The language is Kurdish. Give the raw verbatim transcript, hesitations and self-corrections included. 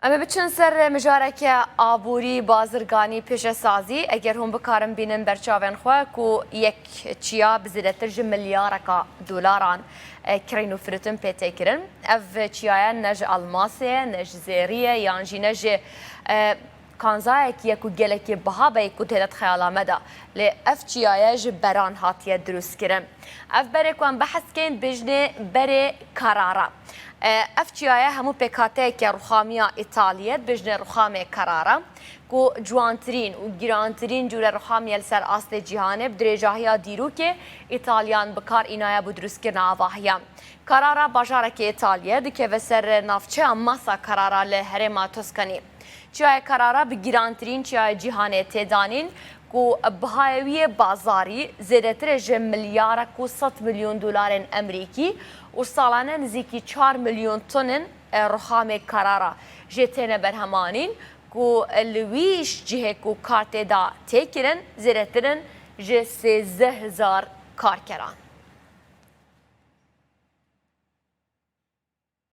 Em ê biçin ser mijareke aborî, bazirganî, pêşesazî. Eger hûn bikarin bînin berçavên xwe ku yek çiya bi zêdetir ji milyareka dolaran, e, kirîn û firotin pê tê kirin. Ev çiyaye ne ji elmasê ye, ne ji zêrî ye, yan jî ne ji, e, kanzayekî ye ku gelekî biha be ku tê de di xeyala me de. Lê ev çiyaye ji beran hatiye dirûstkirin. Ev berê ku em behs dikeyn, bêjinê berê Karara. E, ev çiyaye hemû pêkhateyeke ruxamiya Îtaliyê, dibêjinê ruxamê Karara, ku ciwantirîn û girantirîn cûre ruxamiye li ser astê cîhanê, bi dirêjahiya dîrokê Îtaliyan bi kar înaye bo dirûstkirina avahiya. Karara bajarekê Îtaliyê dikeve ser navçeya Massa Carrara li herêma Toskanî. Çiyayê Karara bi girantirîn çiyayê cîhanê tê danîn, ku bihayê wî yê bazarî zêdetir e ji milyarek û sed milyon dolarên Emerîkî û salane nizîkî çar milyon tonin, e, ruxamê Karara jê têne berhemanîn, ku li wî cihê ku kar tê de tê kirin zêdetir in ji sêzdeh hezar karkeran.